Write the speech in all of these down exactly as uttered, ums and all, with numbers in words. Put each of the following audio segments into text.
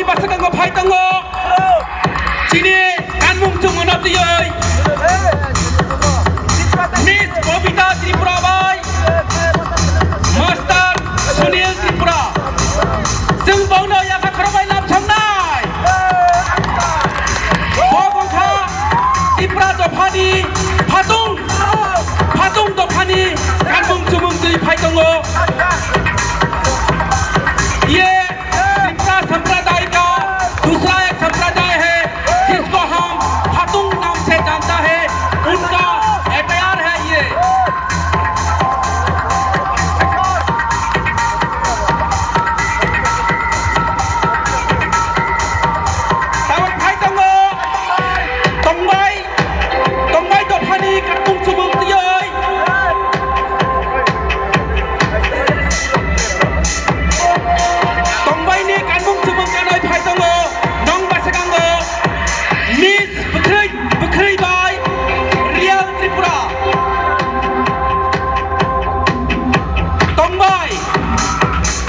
Bwskango phai tongo chini kanmung chumungno twiwi Miss Kobita Tripura bai Master Sunil Tripura. Chwng bono yapha khorokbai lamsoknai. Bo wngkha Tripura dophani phatung, phatung dophani kanmung chumung twi phai tongo. Ye Tripura संप्रदाय का दूसरा एक संप्रदाय है, जिसको हम फातुंग नाम से जानता है, उनका अटायर है ये। Tabok phai tongo, tongbai, tongbai dophani kanmung chumung twiwi. Tongbaini kanmung chumung kanwi phai tongo, nong bwskango Miss Bwkhrwi, Bwkhrwi bai Real Tripura. Tongbai,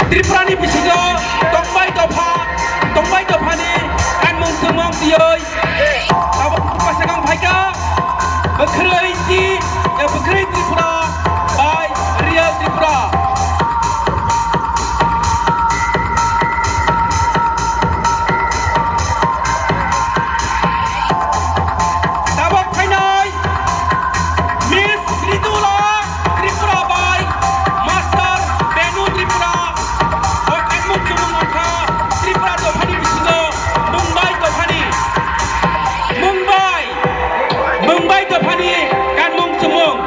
Tripurani bisingo tongbai dopha, tongbai dophani kanmung chumung twiwi. Tabok bwskango phaikha Bwkhrwi T, eh, Bwkhrwi Tripura bai Real Tripura. Tabok phainai Miss Ridula Tripura bai Master Benu Tripura. O kanmung chumung wngkha Tripura dophani bisingo Mumbai dophani. Mumbai, Mumbai dophani kanmung chumung.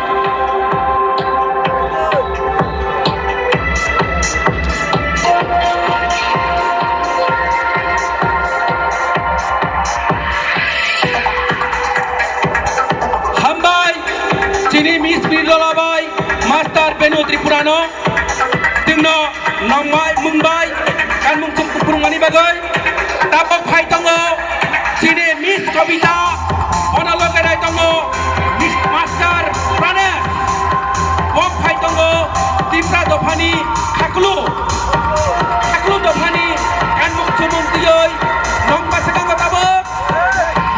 Hambai, chini Miss Mirlola bai Master Benu Tripurano. Chwngno nongbai, mungbai, kanmung chumung phurungmani bagwi. Tabok phai tongo chini Miss Kobita, ono loge rai tongo Miss Master Pranesh. Bok phai tongo Tripura dophani Khaklu, Khaklu dophani kanmung chumung twiwi nong bwskango tabok.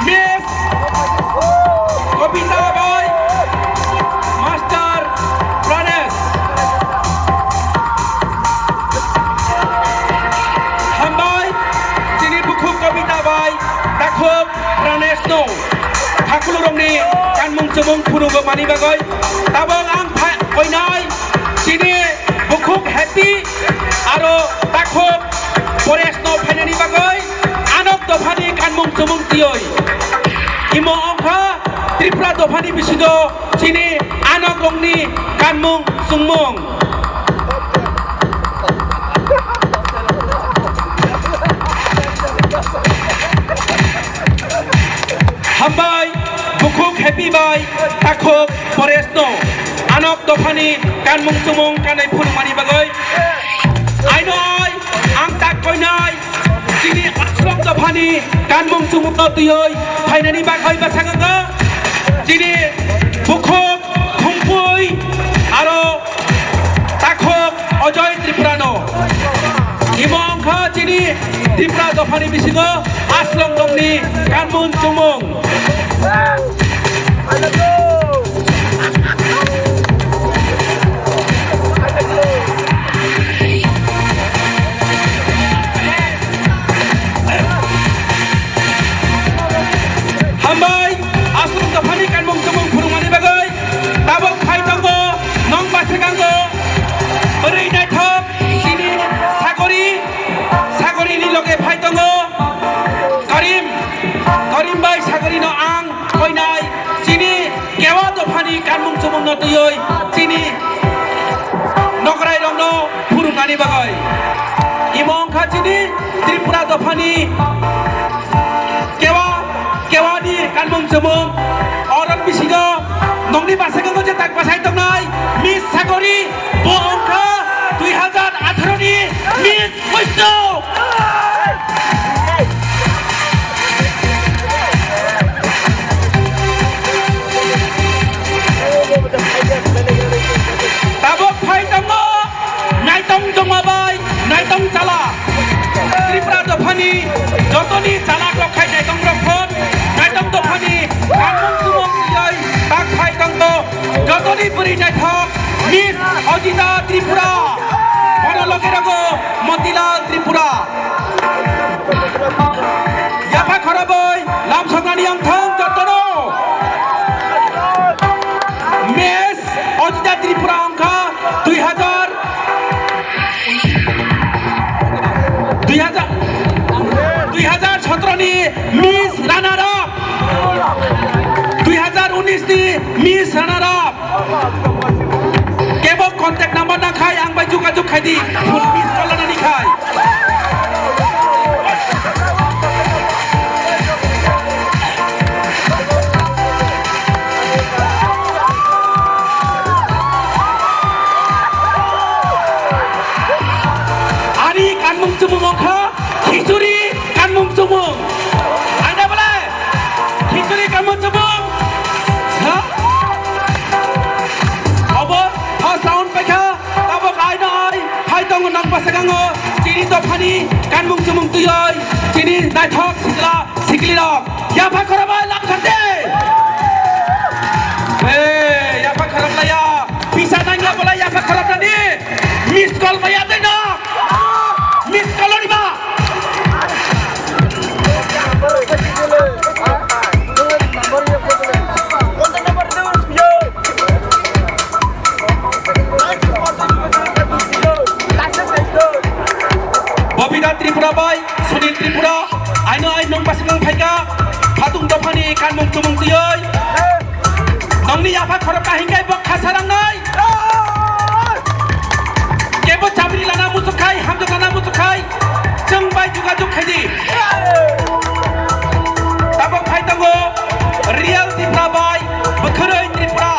Miss Kobita bai Master Pranesh. Hambai, chini bukhuk Kobita bai takhuk Pranesh no khaklurokni kanmung chumung phurugmani bagwi. Tabok ang phai-, koinai chini bukhuk Happy aro takhuk Paresh no phainani bagwi Anok dophani kanmung chumung twiwi. Imo wngkha Tripura dophani bisingo chini Anok rokni kanmung chumung. Hambai, bukhuk Happy bai takhuk Paresh no Anok dophani kanmung chumung kanwi phunukmani bagwi. Aino ai, ang tak koinai, chini Asrong dophani kanmung chumung no twiwi phainani bagwi bwskango chini bukhuk Khumpui aro takhuk Ajoy Tripurano. Imo wngkha chini Tripura dophani bisingo Asrong rokni kanmung chumung. Hambai, Asrong dophani kanmung chumung phurungmani bagwi. Tabok phai tongo, nong bwskango, bwrwi naithok, chini Sagori, Sagorini loge phai tongo, Karim, Karim bai Sagorino ang koinai, chini Kewa dophani kanmung chumungno twiwi, chini nokrai rokno phuruknani bagwi. Imo wngkha chini Tripura dophani Kewa, Kewani kanmung chumung. Orok bisingo nongni bwskango je tak bwsai tongnai Miss Sagori, bo wngkha dui hajar atharo ni Miss Kosto. Tabok phai tongo Naitong Jongma bai Naitong Chala. Tripura dophani Jotoni chalak rok khai naitong rok phon, naitong dophani kanmung chumung tiyoi tak phai tongkho. Jotoni bwrwi naithok Miss Ajita Tripura, bono loge rogo Motilal Tripura. Yapha khoroboi lam songnani ang thang jotono. Miss Ajita Tripura wngkha dui hajar, dui hajar, dui hajar sotoro ni Miss Runner Up, dui hajar unis ni Miss Runner Up. Kebo contact number nangkhai ang bai jogajog khaidi, phone miss call lanani khai. Ani kanmung chumung wngkha khichuri kanmung chumung. Aina bole khichuri kanmung chumung. Ha? Obo first round paikha. Tabok aino ai phai tongo nokbasakango chini dophani kanmung chumung twiwi chini naithok sikla siklirok yapha khorokbai lamkhardi. Hey, yapha khoroklaiya, pisa nangya bolai yapha khoroknani. Miss call maya tei no. Miss call ni ba. Bobita Tripura bai Sunil Tripura, aino ai nwng basing phaika, phatung dophani kanmung chumung twiwi. Nongni yapha khorok kahingkai bo khasa rangnai. Kebo chabri lana muchuk khai, hamjak lana muchuk khai, chwng bai jogajog khaidi. Tabok phai tongo Real Tripura bai Bwkhwrwi Tripura.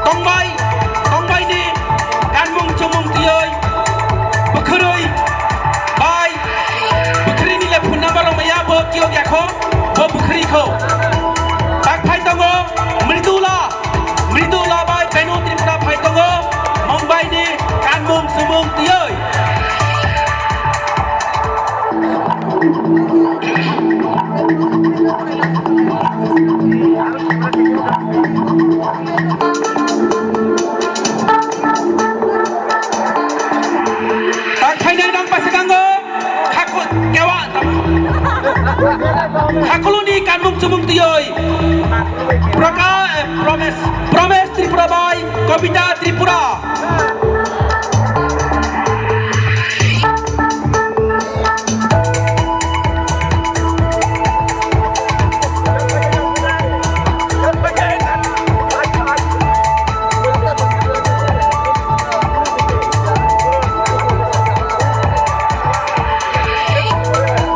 Tongbai, tongbai ni kanmung chumung twiwi Bwkhwrwi bai Bwkhwrwi ni le phone number rok maya bo kiyok yakho, bo Bwkhwrwi kho. Tak phai tongo Mridula. Mridula bai Benu Tripura phai tongo, Mumbai ni kanmung chumung twiwi. Tak phainai nang pasakango. Khakul, kewa, tamo. Khakuluni kanmung chumung twiwi. Proka-, eh, Promes, Promes Tripura bai Kobita Tripura.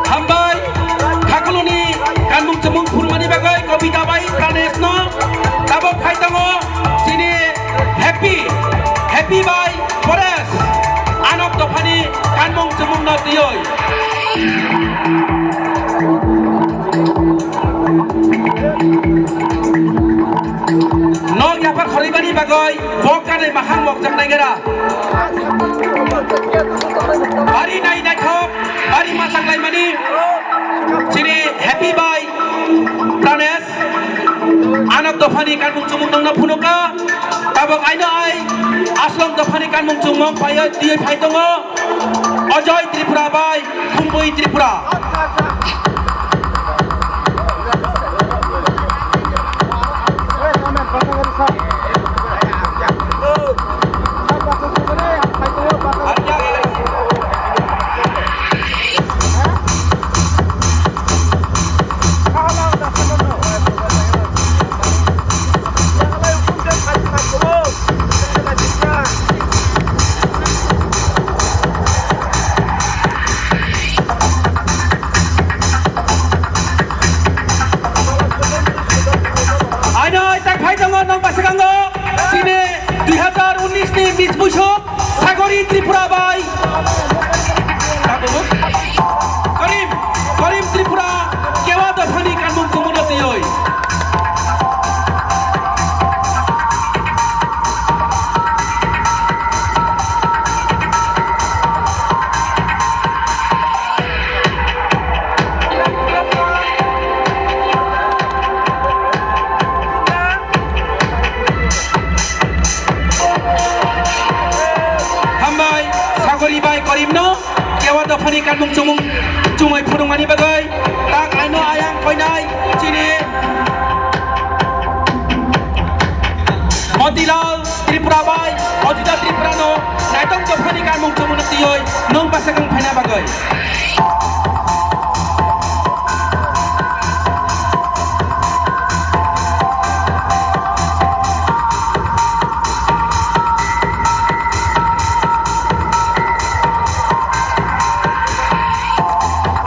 Hambai, Khakuluni kanmung chumung phurmani bagwi Kobita bai Pranesh no tabok phai tongo chini Happy, Happy bai Paresh, Anok dophani kanmung chumung no twiwi. Nok yapha khoribani bagwi bok kanwi mahang mokjak naigera. Bari nai naithok, bari machang laimani chini Happy bai Pranesh, Anok dophani kanmung chumung nongno phunuka. Tabok aino ai Aslong dophani kanmung chumung phaiwi twiwi phai tongo. Ajoy Tripura bai Khumpui Tripura. Aino tak phai tongo nong pasakango sini dui hazar unis ni Miss Buisok. Sagori Tripura bai Karim, Karim Tripura kewa dophani kanmung chumung no twiwi. Chumui phunukmani bagwi tak aino ayang koinai chini Motilal Tripura bai Ajita Tripura no naitok dophani kanmung chumui twiwi nwng bwsakang phaina bagwi.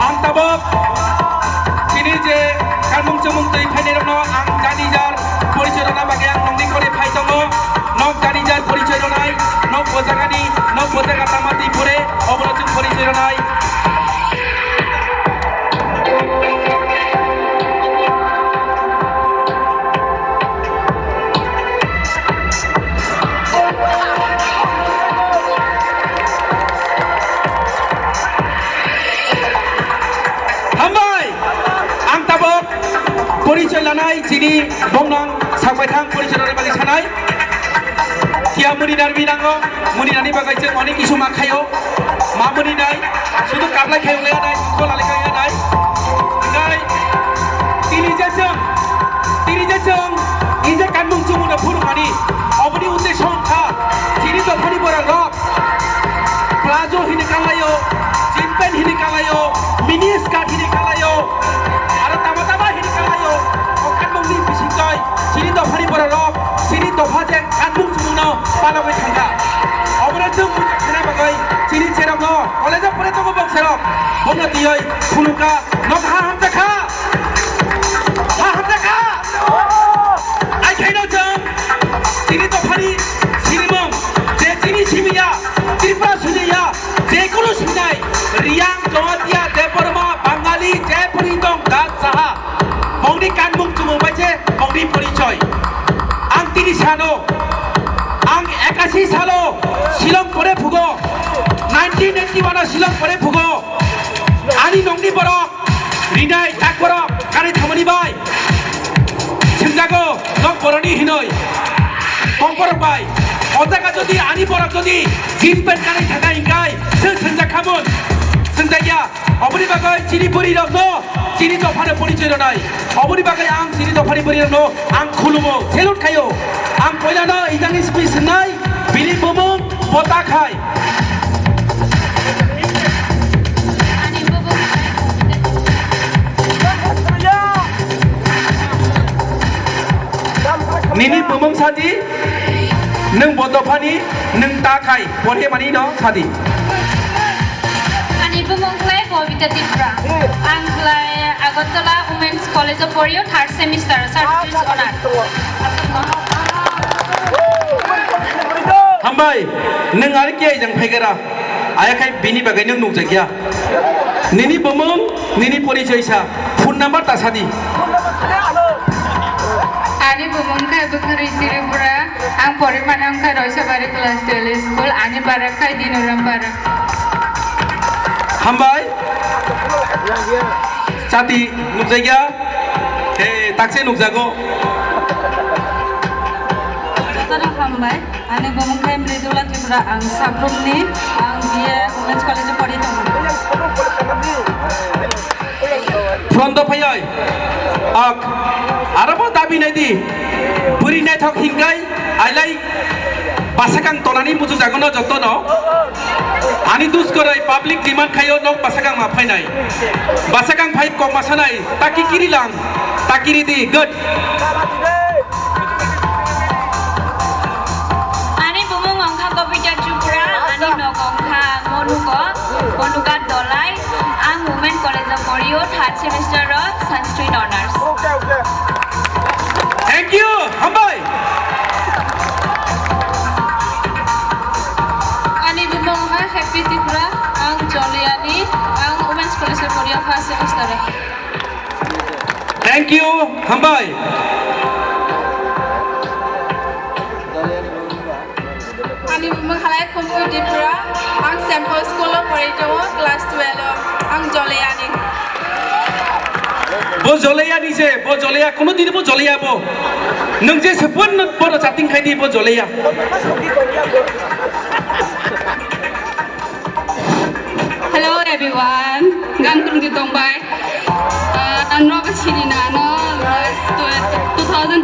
Ang tabok chini je kanmung chumung twi phainairokno ang jani jar porichoi rwna bagwi ang nongni khorwi phai tongo. Nok jani jar porichoi rwnai, nok bo jagani, nok bo jaga tama twi pore, obono chwng porichoi rwnai. Hambai! Ang tabok porichoi lanai chini bongnang sakbaithang porichoi lanai bagwi sanai. Kiya muni narwi nango, muni nani bagwi chwng onek kisu ma khaio. Ma muni nai, sudu kablai khaio le nai, ko lale khaio nai. Nai, tini je chwng, tini je chwng, ije kanmung chumung no phuru mani, oboni uddesho wngkha, chini dophani borok rok, plazo hini kalaio, jeans pant hini kalaio, mini skirt hini kalaio, aro tama tama hini kalaio, o kanmung ni bisingtwi, chini dophani borok rok, chini dopha je kanmung chumung no palogwi thangkha. Obono chwng buja khna bagwi chini cherokno college o pore tongo bokserok. Bono tiyoi phunukha, nok ha hamjakha. Ha hamjakha. Ai khaino chwng chini dophani sinimung je chini simiya Tripura sujaya je kunu sinai Riyang, Jamatia, Debbarma, Bangali, je puri tong, Das Saha. Mongni kanmung chumung bai se mongni porichoi. Ang tini sano, ang ekashi salo Shillong pore phugo, nineteen eighty one o Shillong pore phugo. Ani nongni borok, rinai tak borok, kari thamani bai. Sengjago, nok boroni hinoi. Kongkorok bai. O jaga jodi ani borok jodi jeans pant kari thangkha hingkai, se sengjak khamon. Sengjak ya. Oboni bagwi chini bwrwi rokno, chini dophano porichoi rwnai. Oboni bagwi ang chini dophani bwrwi rokno ang khulumo, salute khaio. Ang poilano ijangni speech rwnai, bini bumung Bota Khai. Ani bumung Nini bumung sadi, nwng bo dophani, nwng ta khai, pore mani no sadi. Ani bumung khlai Bobita Tripura. Ang khlai Agartala Women's College of Porio, third semester, certificate honor. Hambai, nwng ari khe jang phaigara. Aya khai bini bagwi nwng nukjakya. Nini bumung, nini porichoi sa, phone number ta sadi. Ani bumung khai Bwkharwi Tripura, ang porimani wngkha Roisabari class twelve school, ani bara khai Dinoram bara. Hambai. Chati nukjakya. He, takse nukjago. Jotono hambai. Ani bumung khe Mridula Tripura, ang Sabrumni, ang B A Women's College o pori tongo. Front o phaioi. Ak, aro bo dabi nai di. Bwrwi naithok hinkai, ailai bwsakang tonani muchung jagono jotono. Ani duskoroi public demand khaio nok bwsakang ma phainai. Bwsakang phai kok ma sanai, taki kiri lang, takiri di, good. Ani bumung wngkha Kobita Tripura, ani nogo wngkha Monuko, Monuka Dolai, ang Women College of Porio, third semester o Sanskrit Honors. Okay, okay. Thank you, hambai. Ani bumung wngkha Happy Tripura, ang Joliani, ang Women's College of Porio, first semester o. Thank you, hambai. Ani bumung halai Khumui Tripura, ang Saint Paul School o pori tongo, class twelve o, ang Joleyani. Bo Joleyani se, bo Joleya, kuno dini bo Joleya bo. Nwng je sebon bono chatting khai di bo Joleya. Hello everyone, gan kurung di tong bai. Ah, ang no ba sini na no, last two thousand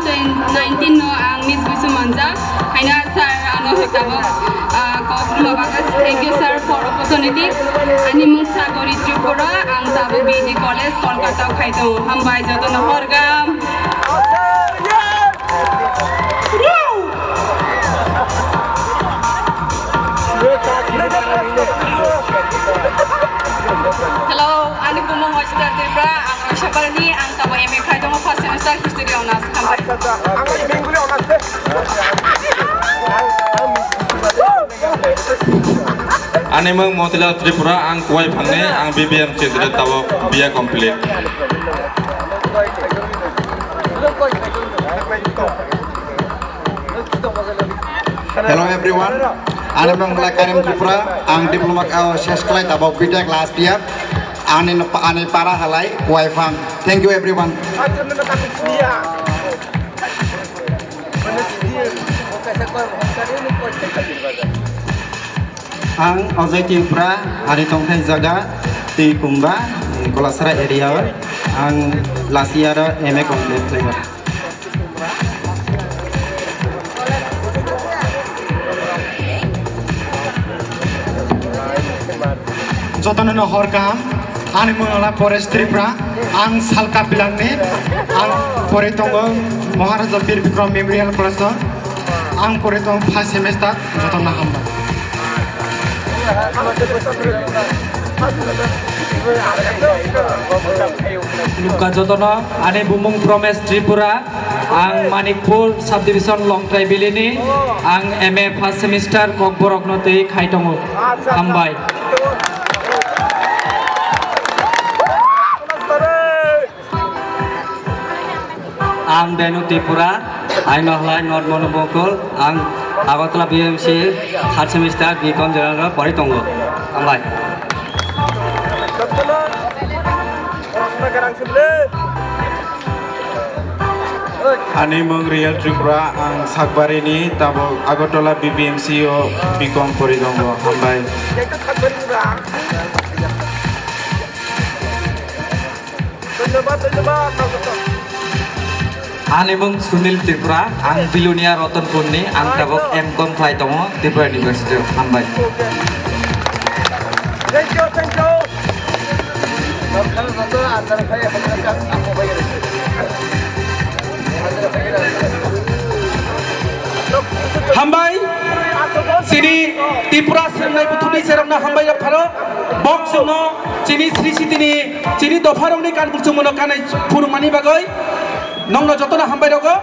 nineteen no ang Miss Busu manjak. Haina sir ano hoi tabok, ah, kok ma baga, thank you sir for opportunity. Ani mung Sagori Tripura, ang tabok B D College Kolkata khai tongo. Hambai joto no horgam. Hello, ani bumung Wajida Tripura, ang Roishabarni, ang tabo M A khai tongo, first semester history honours. Hambai. Ani mung Motilal Tripura, ang Kuwai phangni, ang B B M C tabo B A complete. Hello everyone, ani mung Karim Tripura, ang diploma, uh, ses khlai tabok B Tech last year, ani, ani para halai Kuwai phang. Thank you everyone. Ang Ojai Tripura, ani tongthai jaga Twikumba, Kolasra area o. Ang last year o M A complete khlaiba. Jotono no hor kaham. Ani mung wngkha Paresh Tripura, ang Salka Pilangni, ang pori tongo Maharaja Bir Bikram Memorial College o, ang pori tongo first semester, jotono hambai. Nukha jotono, ani bumung Promesh Tripura, ang Manikpur subdivision Longtrai Valley ni, ang M A first semester Kokborok no twi khai tongo. Hambai. Ang Denu Tripura, ang Nohlai North Monobokol, ang Agartala B M C third semester B Com general pori tongo. Hambai. Ani mung Real Tripura, ang Sakbarini, tabok Agartala B B M C o B Com pori tongo. Hambai. Ani mung Sunil Tripura, ang Bilonia Ratanpurni, ang tabok M Com khlai tongo Tripura University o. Hambai. Thank you, thank you. Hambai, chini Tripura swngnai buthumni cherokno hambai rok pharo. Bok chwngno chini Sri Sitini, chini dopharokni kan buchungmano kanai phunukmani bagwi nokno jotono hambai rogo.